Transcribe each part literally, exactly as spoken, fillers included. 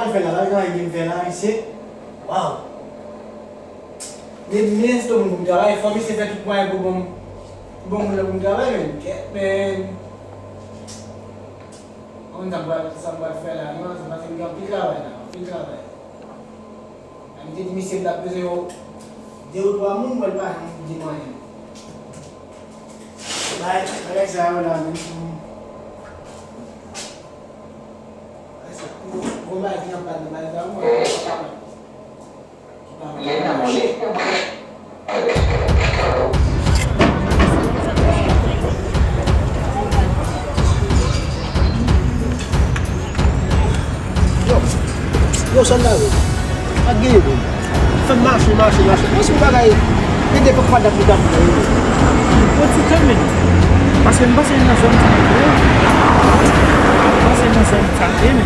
Fè la, pa gen anyen m fè la, mesye. Waw. Men, men se moun pou m travay, fò misye fè tout mwayen pou bon, pou bon moun nan pou m travay, men. Kèt, men. Konn sa m pral, sa m pral fè la, non, se paske m gen anpil travay la, anpil travay. M te di misye m t ap bezwen yon de ou twa moun, mwen pa janm di m anyen. Bagay, bagay sa yo la, menm si bagay sa, gwo bagay ki nan pad nan bagay sa yo, mwen pa kapab. Ki pa mache. Yo, yo, sòlda yo, pa t genyen moun. Fè m mache, mache, mache. Mwen se yon bagay, gen de fòk pa dat li dat mwen. Yon ti tan, men. Paske m panse nan zòn sa, m panse nan zòn sa, men.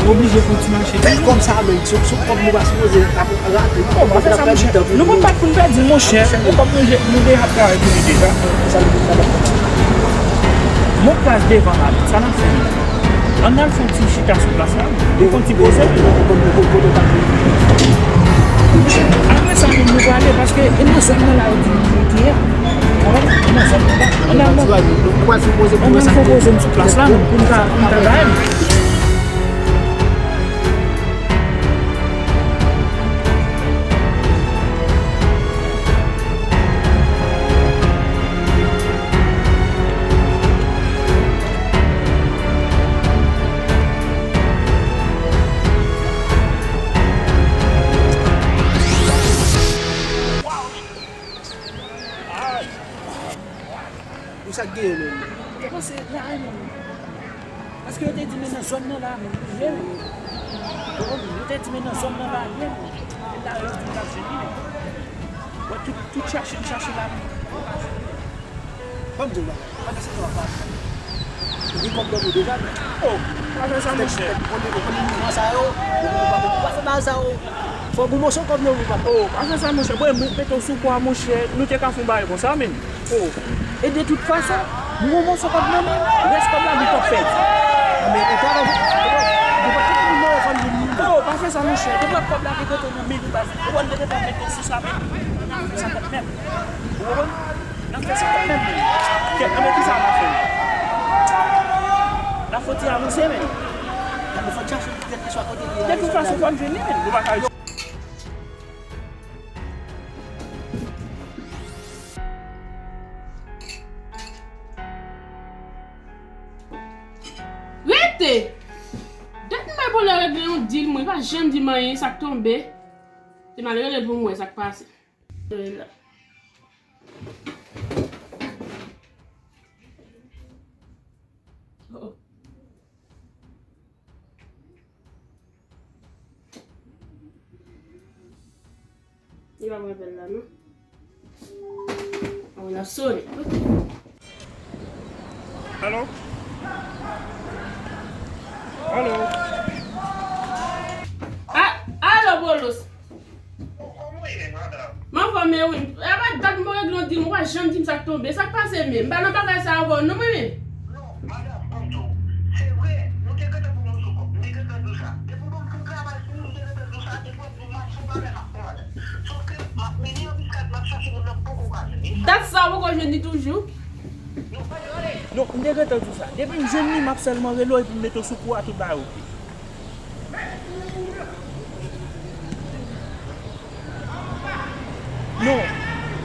Ou oblije fè yon ti mache. Men kòb sa menm, sou, sou kòb nou pa sipoze ap rate. Bon, pa fè sa, monchè. Nou pa t pou n pèdi l, monchè. Yon kòb nou je-, nou deja ap travay pou li deja. Mon plas devan la, sa n ap fè menm? Ann al fè yon ti chita sou plas la, nou fè yon ti poze. Apre sa, menm nou prale, paske e nan zòn nan la, yo di nou ki ye. Ou konprann? E nan zòn nan la. Ann al, ann al fè yon poze m sou plas la, menm, pou n ka, pou n ka bay. Pou sa k genyen menm? Yo panse la menm. Paske yo te di men nan zòn nan la menm. Li ye menm. Yo te di men nan zòn nan la li ye menm. E la yo di l ap jwenn li menm. Wè tout, tout chache, chache la menm. Ban m di w bagay. Pandan se tan w ap pale. Ou gen kòb nan men w deja, non? Oh, pa fè sa, monchè. Ou konnen, ou konnen mouvman sa yo. Ou pa fè bagay sa yo. Fò w gen yon moso kòb nan men w, papa. Oh, pa fè sa, monchè. Bon, m mete w sou kwa, monchè. Nou te ka fè yon bagay konsa, menm. Oh, e de tout fason, m gen yon moso kòb nan men m. Rès kòb la, nou p ap pèdi. Ah, men, ou travay, ou pa tout moun nan yo fann moun nan. Oh, pa fè sa, monchè. Depi kòb la gen kote nan men nou, baz. Ou konn depi pa mete w sou sa, menm. N ap fè sa kanmenm. Ou konprann? N ap fè sa kanmenm, menm. Kèt, anben, kisa n ap fè? N ap fè yon ti avanse, menm. N ap fè chache, kèlkeswa kote li ye. De tout fason, fò n jwenn li, menm. Nou pa ka Rete! Dat m bay Polo regle yon dil, mwen, li pa janm di m anyen, sa k tonbe. Se m al rele l pou m wè sa k pase. Rele la. Oh. Li pa pran apèl la, non. Bon, l ap sone. Ok. Alo? Alo? A, alo, Polos. Kòman w ye, madanm? M anfòm, wi. E pa dat m regle yon dil, ou pa janm di m sa k tonbe. Sa k pase menm? M pa nan bagay sa avè w, non, mwen menm. Non, madanm, ban m di w. Se vre, nou te gentan pou nou sou kòb. M te gentan di w sa. Depi w di m pou travay sou ou, m te gentan di w sa. Depi w ap di w mache, w pa wè m ap pran. Sòf ke m ap mennen anbiskad, m ap chache moun nan, m poko ka jwenn li. Dat sa, ou poko jwenn li toujou? Non, m te gentan di w sa. Depi m jwenn li, m ap sèlman rele w epi m mete w sou kou a, tout bagay oke. Non,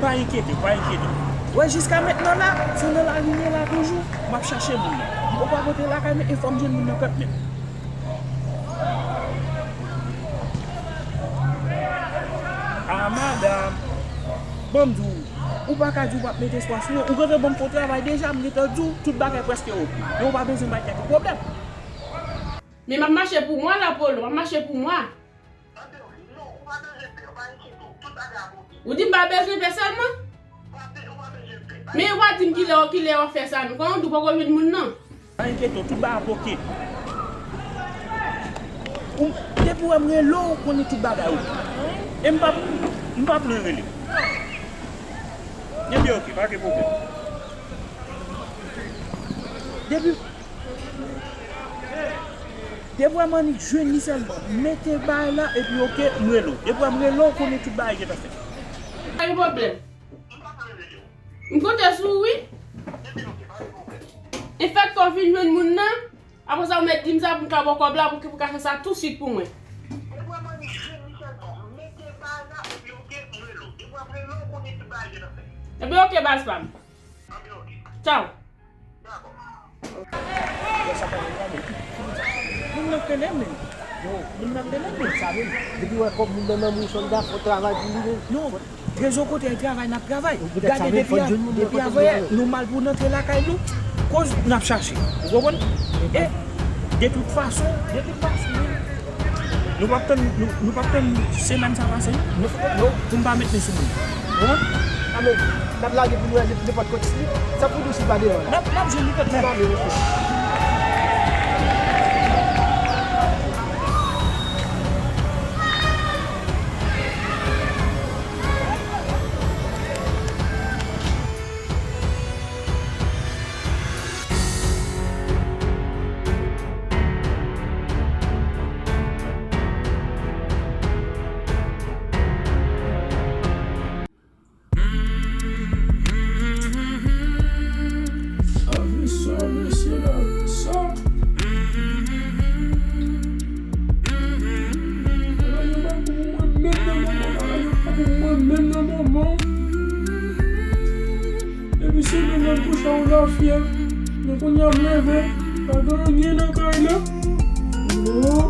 pa enkyete w, pa enkyete w. Wè, jiska mentnan la, se nan lari m ye la toujou. M ap chache moun nan. M poko a kote lakay mwen, e fò m jwenn moun nan kanmenm. A, madanm. Ban m di w, ou pa ka di w p ap met espwa sou mwen. Ou gentan ban m fo travay deja, m gentan di w, tout bagay prèske oke. Men ou pa bezwen bay tèt ou pwoblèm. Men m ap mache pou mwen la, Polo, m ap mache pou mwen. Ou di m pa bezwen pè sèlman? Men ou pa di m kilè, kilè w ap fè sa, non? Kòman w di w poko jwenn moun nan? Pa enkyete w, tout bagay ap oke. Ou, depi w wè m rele w, ou konnen tout bagay oke. E m p ap, m p ap lwen rele. Ebyen oke, pa gen pwoblèm. Depi, Depi w wè m annik jwenn li sèlman, mete bay la epi oke, m rele w. Depi w wè m rele w, konnen tout bagay gentan fèt. Pa gen pwoblèm. M konte sou ou, wi. Enfèt, kò vin jwenn moun nan. Apre sa, ou mèt di m sa pou m ka ba w kòb la, pou, pou ka fè sa tousuit pou mwen. Ebyen, oke, baz pa m. Tchaw. Moun nan k rele m, menm. Yo, moun nan k rele m, menm, sa menm. Depi wè kòb moun nan nan men w, sòlda, fò travay pou li, menm. Non. Rezon kote travay n ap travay. Gade depi a, depi avanyè, nou mal pou n antre lakay nou, koz n ap chache. Ou konprann? E, de tout fason, de tout fason, nou p ap tann, nou, nou p ap tann semèn sa pase, non. Pou m pa met men sou moun. Ou konprann? N ap lage pou nou wè nenpòt kote. Sa pou nou si pa devan la. N ap, n ap jwenn li tout lè. Sa vle sa, mesye, la vle sa. Bagay yo pa bon pou mwen menm nan moman, bagay yo pa bon pou mwen menm nan moman. Depi semèn nan m kouche yon lafyèv, men kounye a m leve, pa gen anyen nan kay la. Oh.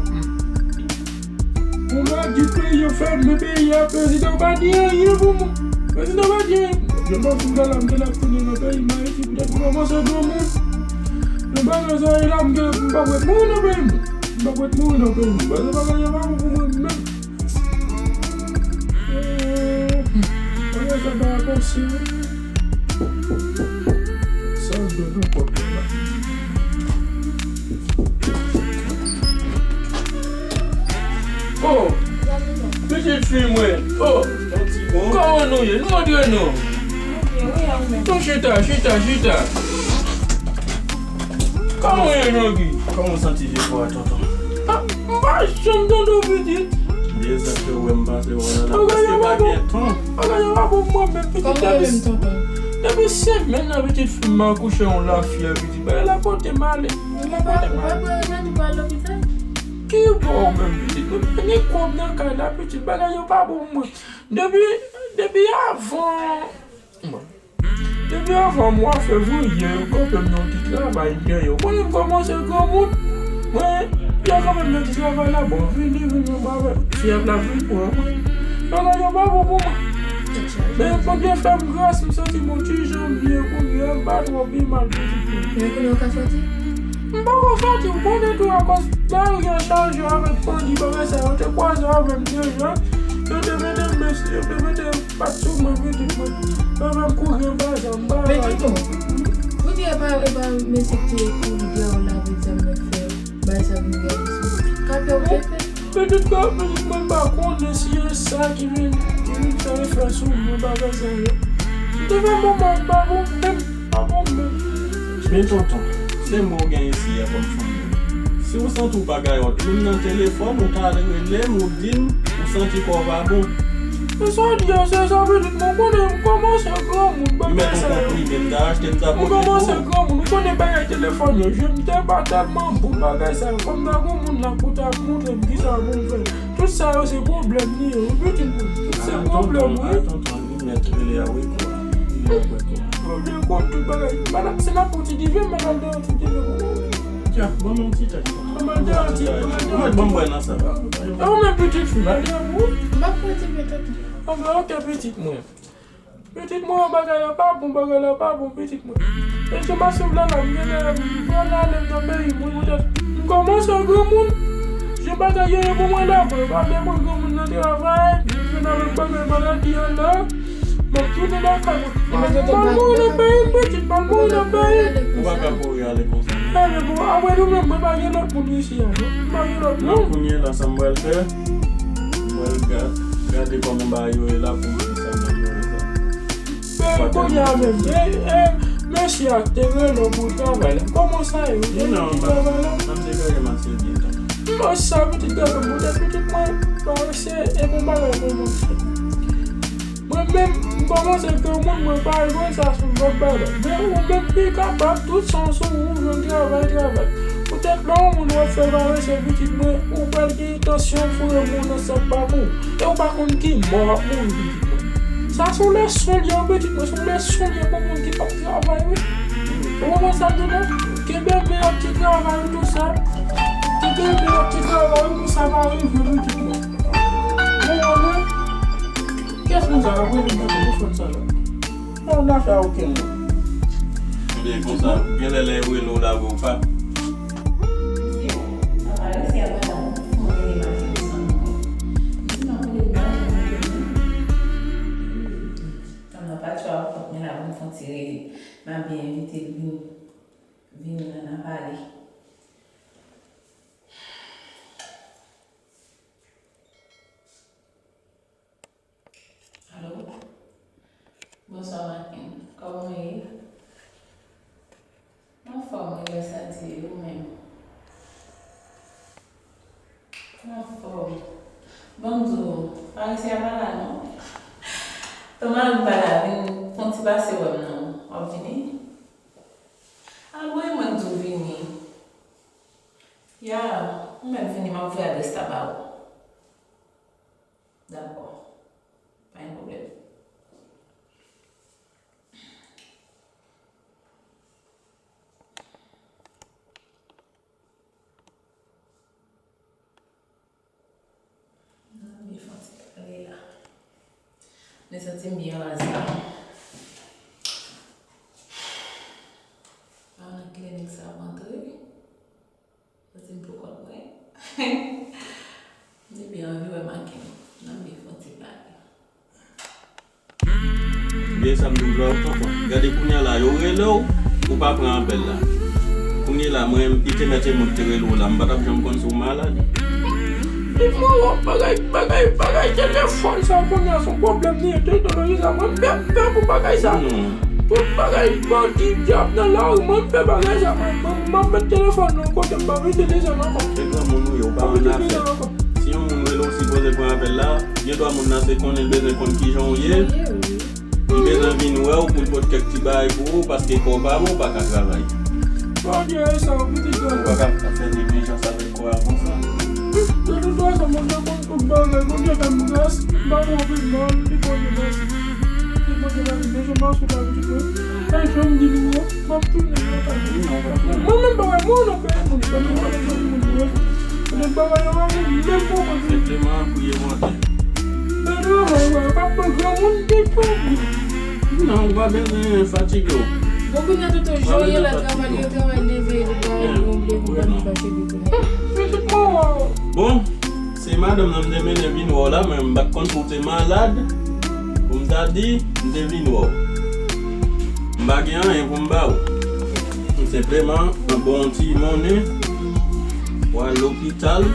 Bon, m a di peyi yo fèmen peyi a, prezidan pa di anyen pou mwen. Prezidan pa di anyen. Yo pa fout la, m te la tounen nan peyi m Ayiti, poutèt m kòmanse granmoun. Nan bagay sa yo la, m gen, m pa kwè moun nan peyi m. M pa kwè moun nan peyi m. Paske bagay yo pa bon pou mwen menm. Eh, bagay sa pa avanse. Sa yo dwe nou pòt la. Oh! Pitit fi mwen! Oh! Kòman nou ye? Nou antre non? Nou chita, chita, chita. Kòman w ye, Jean-Guy? Kòman w santi je fò a, tonton? Ah, m pa janm tande w, pitit. Dezan ke w wè m pase wè w la, la, paske pa gen tan. Bagay yo pa bon pou mwen menm, pitit. Kòman w ye menm, tonton? Depi semèn nan, pitit fi m akouche yon lafyèv, pitit. Bagay la pote m ale. Ou pa, ou pa pran remèd, ou pa al lopital? Ki bò w menm, pitit? Mwen pa gen kòb nan kay la, pitit. Bagay yo pa bon pou mwen. Depi, depi avan, bon. Depi avan mwa fevriyè, yo kanpe m nan ti travay m genyen. Ou konnen m kòmanse granmoun. Mwen, yo kanpe m nan ti travay la, bon, vini, vini, mwen pa wè. Fyèv la vin pran mwen. Bagay yo pa bon pou mwen. Men Bondye fè m gras, m santi m yon ti jan byen kounye a, m pa twò pi mal pitit mwen. Men kounye a w ka sòti? M poko sòti, ou konnen tou, akòz lari a chaje avèk bandi, bagay sa yo te kwaze avè m deja. Yo te mete m mesye, yo te mete m pat sou mwen, pitit mwen. Yo fè m kouri anba zam, m pa... Men tonton, poutèt e pa, e pa mesye ki te kouri dèyè w la avèk zam nan k fè bagay sa vin grav sou ou. Kapè ou te fè? Pitit mwen, pitit mwen, m pa konnen si e sa ki vin, ki vin fè efè sou mwen, bagay sa yo. M te fè moman m pa bon menm, pa bon menm. Men tonton, se mwen w gen isi a kòm fanmi. Si w santi w pa gaye lòt moun nan telefòn, ou ta rele m, ou di m, ou santi kò w pa bon. Men sa w di a, se sa, pitit mwen, ou konnen m kòmanse granmoun, bagay sa yo. M ta achte, m ta pote pou ou. M kòmanse granmoun, ou konnen bagay telefòn yo, je m te pa tèlman bon bagay sa yo. Kòm ta gon moun la pou ta montre m kisa pou m fè. Tout sa yo se pwoblèm li ye, wi, pitit mwen. Tout se pwoblèm, wi. Pwoblèm kont tout bagay. Madanm, se nan pou ti diven, madanm, de ti diven. Tya, ban m yon ti tèt. Ban m yon ti tèt. Ou mèt ban m bwè nan sa. E ou menm pitit fi, madanm, ou? M pa pran ti tèt. Anben, oke, pitit mwen. Pitit mwen, bagay la pa bon, bagay la pa bon, pitit mwen. E jan m ap swiv la la, m genlè m pral ale nan peyi mwen poutèt m kòmanse granmoun. Jan bagay yo ye pou mwen la, mwen pa vle pran granmoun nan travay, vin avèk bagay maladi an la. M ap tounen lakay mwen. M ap mouri nan peyi m, pitit, m ap mouri nan peyi m. Ou pa ka kouri ale konsa. Ebyen bon, apre nou menm, mwen pa gen lòt moun isi a, non. M pa gen lòt moun. Kounye a la, sa m pral fè, m pral ga-, gade kòman bagay yo ye la pou m fè sa m ap jere sa. Men kounye a menm, e, e, mesye a k te rele w pou travay la, kòman sa ye? Ou te gen ti travay la? Sa m te gaye m ase byen tonton. Mwen sa pitit gason m, poutèt pitit mwen parese e bon bagay mwen montre. Mwen menm, m pa panse ke yon moun mwen pa jwenn sa se yon lòt bagay. Men ou menm ki kapab, tout chans ou, ou jwenn travay, travay. Poutèt lè yon moun w ap fè parese pitit mwen, ou pral gen entansyon foure moun nan sa k pa pou ou. E ou pa konn ki mò w ap mouri pitit mwen. Sa se yon leson li ye pitit mwen, se yon leson li ye pou moun ki p ap travay wi. Ou konprann sa m di w la? Kenbe men ak ti travay ou tou sa. Kenbe men ak ti travay ou pou sa pa rive pitit mwen. Ou konprann? Kiyès moun sa k ap rele m nan telefòn sa la? Mwen nan afè a okenn moun. Ebyen konsa, genlè lè yo rele w la vre ou pa. Tann nan pa tchwa ankò, men la pou m fè yon ti rele. M ap byen envite l vin, vin la n a pale. Alo? Bonswa Martine, kòman w ye? M anfòm wi, grasa Dye, e ou menm? M anfòm. Ban m di w, parese a pa la non. Tan mari m pa la, vin fè yon ti pase wè m non. W ap vini? Al wi, mwen di w vini. Ya, ou mèt vini, m ap voye adrès la ba ou. Dakò. Pa gen pwoblèm. Nan byen fè yon ti pale la. Mwen santi m byen raz la. Pa nan kilè nèg sa ap antre. Santi m pou kont mwen. M te byen anvi wè Makenn. Nan byen fè yon ti pale. Byen sa m di w la, ou konprann. Gade kounye a la, yo rele w, ou pa pran apèl la. Kounye a la, mwen, li te mèt e mwen ki te rele w la, m pa t ap janm konn si w malad. Li mò, bagay, bagay, bagay telefòn sa kounye a se yon pwoblèm li ye, teknoloji sa, mwen pè, m pè pou bagay sa. Non. Tout bagay, bandi, dyab nan lari, mwen m pè bagay sa, mwen, mwen, m ap met telefòn nan kote m pa vin desann ankò. Se granmoun ou ye, ou pa konn afè. Si yon moun rele w, ou sipoze pran apèl la, gen dwa moun nan se konnen l bezwen konn kijan w ye. Li bezwen vin wè w pou l pote kèk ti bagay pou ou, paske kò w pa bon, ou pa ka travay. Bondye e sa, pitit mwen. Ou pa ka fè neglijans avèk kò a konsa. De tout fason, Bondye konn tout bagay. Bondye fè m gras, m pa gen anpil mal, li Bondye mèsi. Li Bondye mèsi, bezwen mache la, pitit mwen. Pa janm di nou non, m ap tounen lakay mwen. Mwen menm pa wè moun nan peyi moun, pa gen moun nan peyi moun, mwen. Mwen bagay yo, mwen menm pou mwen. Senpleman, priye Bondye. Nan travay, wè, pa pran granmoun, gen granmoun. Non, ou pa bezwen fatige w. Bon, kounye a, Toto, jan w ye la, travay, yo travay, leve, li pa wonble, pou pa li fache pou kounye a. Pitit mwen, wè. Bon, se madanm nan m te mennen vin wè w la, men m pa t konn si w te malad pou m ta di m te vin wè w. M pa gen anyen pou m ba w. M senpleman ap ba w yon ti monnen, w al lopital,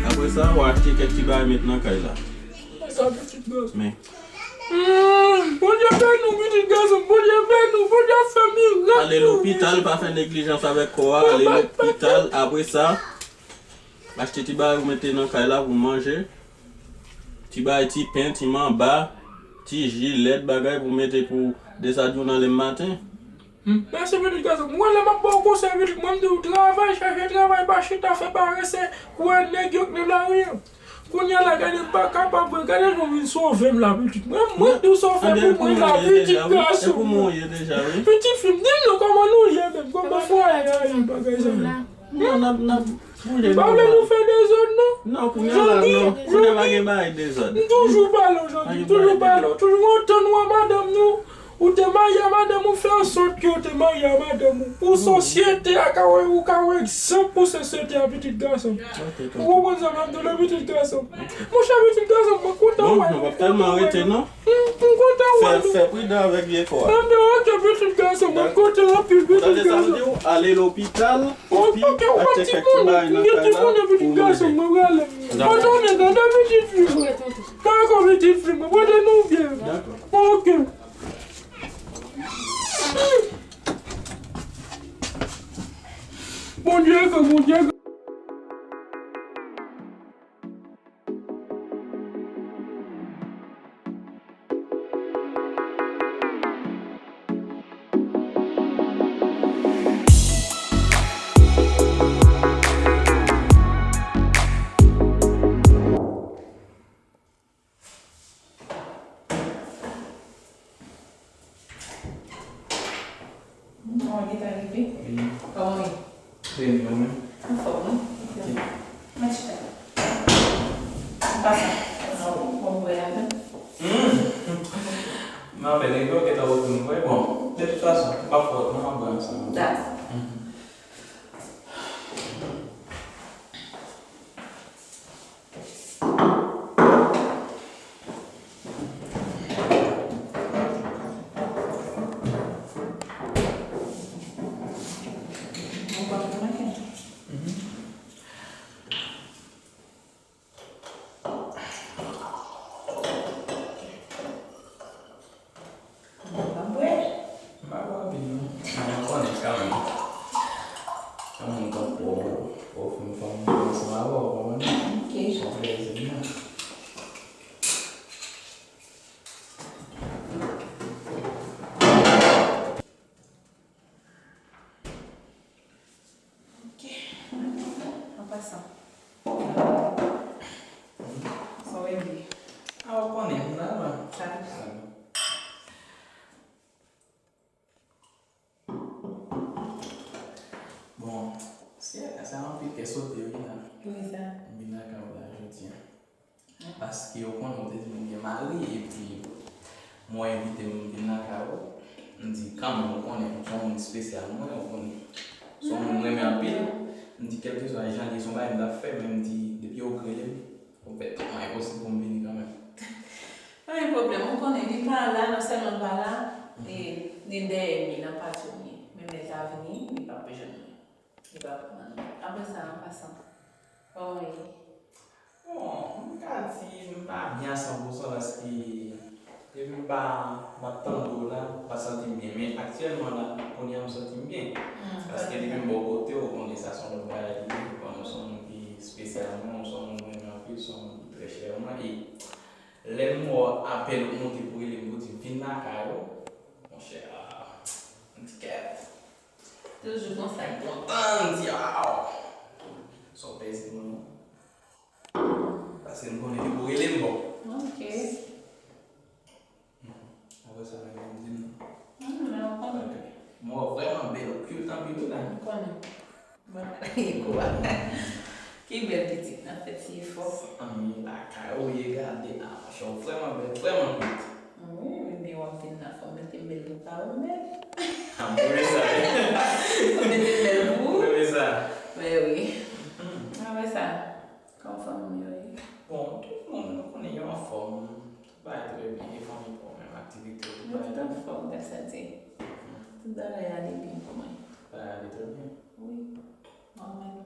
apre sa, w achte kèk ti bagay met nan kay la. Men. Hmm, Bondye beni w, pitit gason m, Bondye beni w, Bondye ap fè mirak pou ou. Ale lopital, pa fè neglijans avèk kò a, ale lopital, apre sa, achte ti bagay ou mete nan kay la pou manje. Ti bagay, ti pen, ti manba, ti ji, lèt, bagay pou mete pou desann jounen lè maten. Hmm. Mèsi, pitit gason m. Mwen, lè m ap ba w konsèy, pitit mwen, m di w travay, chache travay, pa chita, fè parese, kwè nèg yo k nan lari an. Kounye a la, gade m pa kapab, gade jan w vin sove m la, pitit. Mwen, mwen di w sa w fè pou mwen la, pitit gason m. Pitit fi m, di m non, kòman nou ye menm, kòman fwaye a ye, bagay sa yo. Non, n ap, n ap boule nou. M pa vle nou fè dezòd non. Non, kounye a la, non. Kounye a pa gen bagay dezòd. M toujou pale w, Jean-Guy, m toujou pale w. Toujou antann ou a madanm nou. Ou te marye a madanm ou, fè ansòt ke w te marye a madanm ou. Pou sosyete a ka wè, ou ka wè egzanp pou sosyete a, pitit gason m. Ou konprann sa m ap di w la, pitit gason m? Monchè, pitit gason m, mwen kontan wè nou. Bon, nou p ap tèlman rete non. M, m kontan wè nou. Fè, fè pridan avèk vye kò a. Anben, oke, pitit gason m, mwen kontan anpil, pitit gason m. Ale lopital, epi achte kèk ti bagay nan kay la pou manje. Oke, ou pa timoun, m gen timoun, pitit gason m, mwen prale. Dakò. Mwen tounen, tande, pitit fi m. Dakò, pitit fi m, mwen prale nou byen. Dakò. Oke. Bondye gran, Bondye gran. Kòman ki ta rive? Wi. Kòman w ye? Trè byen, ou menm? Anfòm, wi. Ok. Mèt chita. An pasan, bon, bon, bwè avè m. Hmm. Mwen menm, gen yon kèk tan ou vin bwè. Bon, de tout fason, m p ap fè wòt non, m ap bwè ansanm. Dakò. Mhm. Ou pa bwè? M pa bwè anpil non. Men mwen konnen kanmenm. Kanmenm, tankou ou fin fè yon bagay ansanm avè w, ou konprann? Ok. Se yon plezi m nan. Ok. An pasan. Sa w rele? A, ou konnen, m la, la. Sa. Bon, se, sa anpil kè sote, wi, la. Poukisa? M vin lakay ou la jodi a. Paske ou konnen, ou te di m ou gen mari, epi mwen w envite m vin lakay ou. M di, kanmenm, ou konnen, ou se yon moun espesyal, mwen, ou konnen. Se yon moun m renmen anpil. M di, kèlkeswa jan l ye, se yon bagay m t ap fè, men m di, depi ou rele m, ou fè tout mwayen posib pou m vini kanmenm. Pa gen pwoblèm, ou konnen, li pa la, non sèlman l pa la, e li dèyè m, li nan patyo m ye. Men lè l ta vini, li p ap jwenn mwen. Li pa konprann. Apre sa, an pasan, kòman w ye? Bon, m ka di m pa byen a san pou san paske depi m pa, m ap tande w la, m pa santi m byen. Men aktyèlman la, kounye a m santi m byen. Hmm, paske depi m bò kote w, ou konnen sa se yon lòt bagay li ye. Ou konnen w se yon moun ki espesyal mwen, w se yon moun mwen renmen anpil, w se yon moun ki trè chè mwen. E lè m wè apèl ou monte pou rele m pou di m vin lakay ou, monchè, ah, m di kèt. Toujou konsa. Kontan, m di, aw! Sa w pèse mwen non. Paske m konnen depi w rele m bon. Ok. Apre sa, men m di m non. Hmm, men w konnen. Mwen w vrèman bèl, ou cute anpil wi la. M konnen. Bon, kou a. Ki bèl pitit nan fè ti efò. Anmye lakay ou ye gade a, monchè, ou vrèman bèl, vrèman cute. Wi, men w ap vin nan fò mete m bèl pou pa ou menm. A, m renmen sa wi. Ou mete m bèl pou ou. M renmen sa. Men wi. Hmm. Apre sa, kòman fanmi w yo ye? Bon, tout moun nou konnen yo anfòm. Tout bagay trè byen, e fanmi pa w menm, aktivite yo, tout bagay trè byen. Yo tout anfòm, gad sa di. Hmm. Tout bagay ale byen pou mwen. Bagay ale trè byen. Wi. Mwen menm.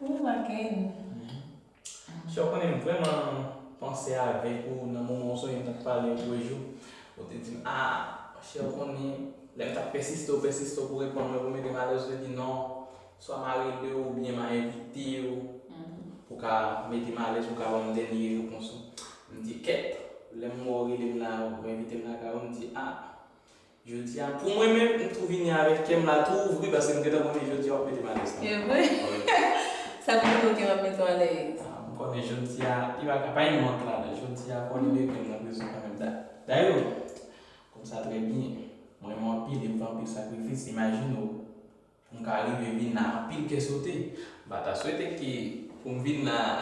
Ou manke m. Mhm. Chè, ou konnen m vrèman panse avèk ou nan moman w sonje m t ap pale ou lòt jou. Ou te di m, ah, chè, ou konnen, lè m t ap pèsiste, ou pèsiste, ou pou reponn mwen, pou mete m alèz, ou te di non. Swa m a rele w oubyen m a envite w, mhm, pou w ka mete m alèz, pou w ka ban m dènye repons ou. M di, kèt, lè m wè w rele m la, ou envite m lakay ou, m di, ah, jodi a, pou mwen menm, m tou vini avèk kè m la tou ouvri, paske m gentan konnen jodi a w ap mete m alèz. E vre? Wi. Sa pou kote w ap mete w alèz? Ah, m konnen jodi a, li pa ka, pa gen mont ladan. Jodi a, fò w libere kè m nan prizon kanmenm. Da-, dayè, w konn sa trè byen. Mwen, mwen anpil, e m fè anpil sakrifis, imajine w. Pou m ka rive vin la, anpil kè sote. M pa ta swete ke pou m vin la,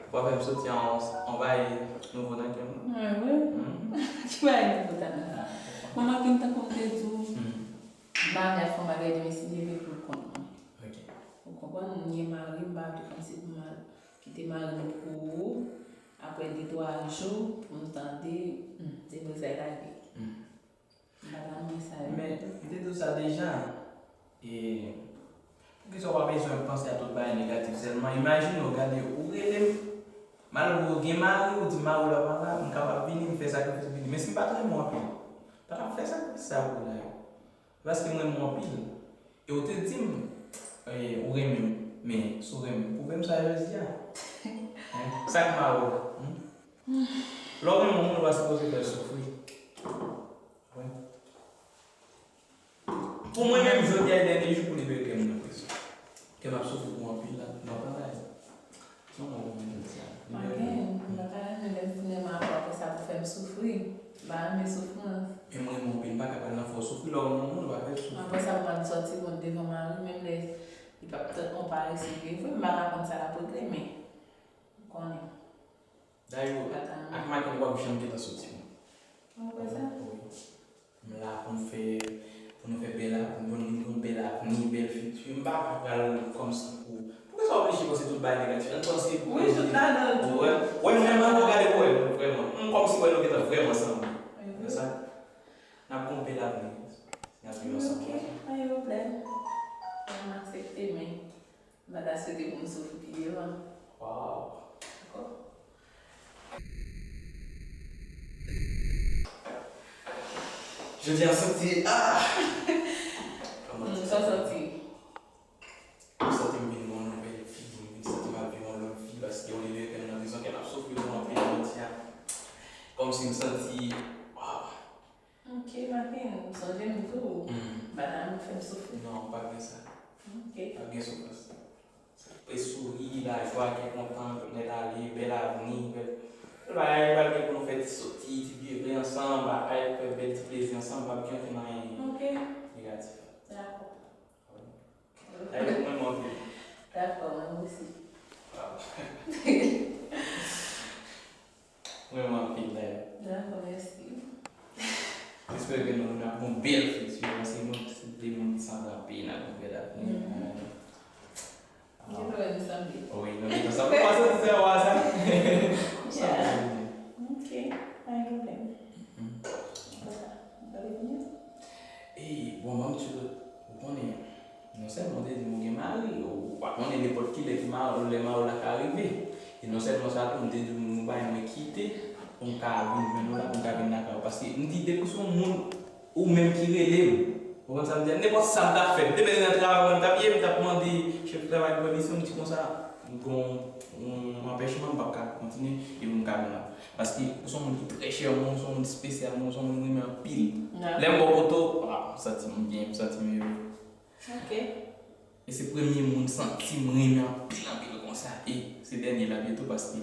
pou w fè m soti an, an bagay nouvo nan kè m. Mwen, wi. Hmm. Ki bagay nouvo ta nan la? Mwen manke m tankou m te di w, hmm, m pa vle ap fè yon bagay demen si Dye vle pou l kont mwen. Ok. Ou konprann? M gen mari, m pa vle kòmsi pou m al kite mari m pou ou. Apre de twa jou, pou m tande, hmm, debrezay lage. Hmm. M pa ta renmen sa yo. Men, m te di w sa deja. E, poukisa w pa bezwen panse a tout bagay negatif sèlman? Imajine w gade, ou rele m, malgre w gen mari, ou di mari w la pa la, m kapab vini, m fè sakrifis vini. Men si m pa t renmen w anpil, m pa t ap fè sakrifis sa pou w la yo. Paske m renmen w anpil. E w te di m, e, ou renmen m. Men, si w renmen m, pwouve m sa jodi a. Hein? Sa k mare w la? Hmm? Lè w renmen yon moun, ou pa sipoze fè l soufri. Wi. Pou mwen menm, jodi a e dènye jou pou libere kè m nan prizon. Kè m ap soufri pou anpil la, nan travay. Son mwen renmen jodi a. Libere kè m. Ok, m pa ta renmen lè m fin renmen avè w apre sa pou fè m soufri. M pa renmen soufrans. Men mwen, mwen, m pa ka pral nan fè w soufri, lè w renmen yon moun, ou pa fè l soufri. Apre sa, m pa t sòti kont devan mari, menm lè li p ap tann, ou pa resi vre, vre, m pa ka konn sa l ap regle, men m konnen. Dayou, ak Maken, w ap janm gentan soti, mwen. Ou kwè sa? Wi. M la pou m fè, pou nou fè bèl avni, pou nou gen yon bèl avni, bèl fiti. M pa ka pral kòmsi pou, poukisa w oblije panse tout bagay negatif? Ann panse pou wi, tout ladan l tou. Wè, wè, vrèman, nou gade pou wè, vrèman. M kòmsi wè nou gentan vrèman ansanm. Wi. Wè sa? N ap gen yon bèl avni. N ap viv ansanm. Ok, pa gen pwoblèm. M aksepte, men m pa ta swete pou m soufri pi devan. Wow. Dakò? Jodi a santi, ah! Kòman sa santi? M santi m vin yon nouvèl fi, m vin santi m ap viv yon lòt vi, paske olye de ke m nan prizon, ke m ap soufri pou anpil jodi a. Kòmsi m santi, wow! Ok, Maken, m sonje m tou. M pa ta renmen w fè m soufri. Non, pa gen sa. Ok. Pa gen soufrans. Se souri, lajwa, kè kontan, tout nèt ale, bèl avni, bèl, bèl bagay, pral gen pou nou fè ti soti, ti vire ansanm, bagay, fè bèl ti plezi ansanm, p ap gen okenn anyen negatif. Ok. Dakò. Dayè, mwen, mwen anpil. Dakò, mwen osi. Mwen, mwen anpil, dayè. Dakò, mèsi. M espere ke nou, n ap gen yon bèl fiti, paske nou se de moun ki sanble anpil, n ap gen yon bèl avni. Mhm. Gen dwa nou sanble. Wi, nou gentan sanble. Ou pa santi se ou a sa? Yeah. Ok, pa gen pwoblèm. Mhm. Konsa, nou pral vini. E, bon, manm Tchou, ou konnen, non sèlman w te di m ou gen mari, ou pa konnen nenpòt ki lè ki ma-, lè mari w la ka rive. E non sèlman sa tou, m te di w nou bay mwen kite pou m ka vin jwenn ou la, pou m ka vin lakay ou. Paske m di depi se yon moun ou menm ki rele m, ou konn sa m di a, nenpòt sa m t ap fè, m te mete nan travay mwen, m t ap ye, m t ap mande chèf travay pèmisyon, m di konsa, m gon yon anpèchman, m p ap ka kontinye, epi m ka vin la. Paske ou se yon moun ki trè chè mwen, ou se yon moun espesyal mwen, ou se yon moun m renmen anpil. Lè m bò kote w, ah, m santi m byen, m santi m ere. Ok. E se premye moun m santi m renmen anpil, anpil konsa. E se dènye l ap ye tou, paske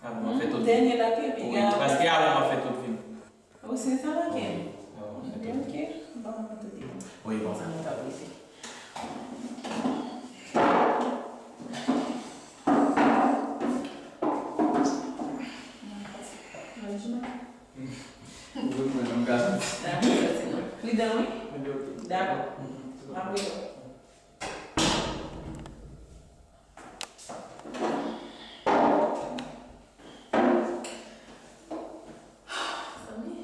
avan m ap fè tout vi m. Dènye l ap ye, wi, paske avan m ap fè tout vi m. Ou se sa, Maken? Wi, avan m ap fè tout vi m. Ok, bon, mwen tande. Wi, bon. Sa nou t ap rete. Ou vle mwen nan gason? Dakò, soti non. Pridan, wi. Dakò. M ap rele w. Zanmi.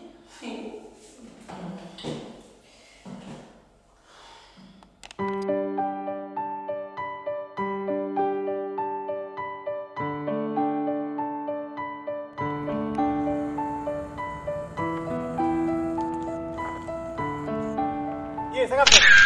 Ye, sa k ap fèt?